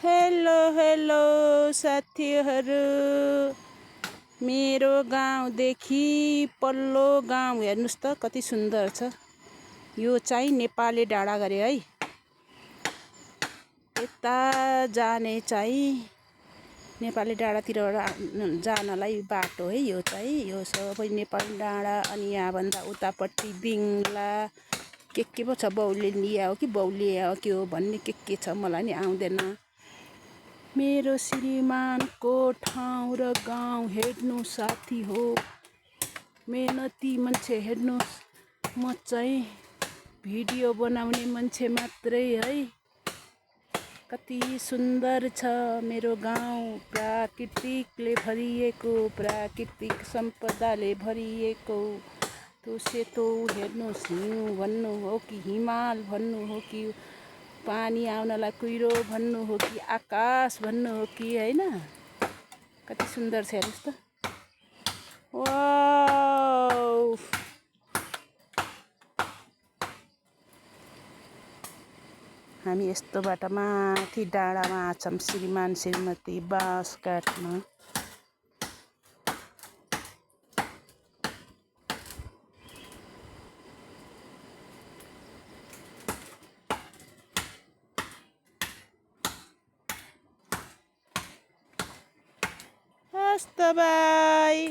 Hello hello साथीहरू, मेरो गाउँदेखि पल्लो गाउँ हेर्नुस् त कति सुन्दर छ। यो चाहिँ नेपाली डाँडा गरे है। यता जाने चाहिँ नेपाली डाँडातिर जानलाई बाटो है। यो चाहिँ यो सबै नेपाली डाँडा। अनि यहाँभन्दा उतापट्टि बिङ्ला के पो छ, बाउले लिया हो कि बाउले हो के हो भन्ने के छ, मलाई नि आउँदैन। मेरो श्रीमानको ठाउँ र गाउँ हेर्नु साथी हो, मेहनती मान्छे हेर्नुस्। म चाहिँ भिडियो बनाउने मान्छे मात्रै है। कति सुन्दर छ मेरो गाउँ, प्राकृतिकले भरिएको, प्राकृतिक सम्पदाले भरिएको। त्यो सेतो हेर्नुस्, हिउँ भन्नु हो कि हिमाल भन्नु हो कि पानी आउनलाई कुहिरो भन्नु हो कि आकाश भन्नु हो कि हैन, कति सुन्दर छ हेर्नुस् त। वाउ, हामी यस्तो बाटो माथि डाँडामा छौँ, श्रीमान श्रीमती बाँस काट्न। हस्त बाई।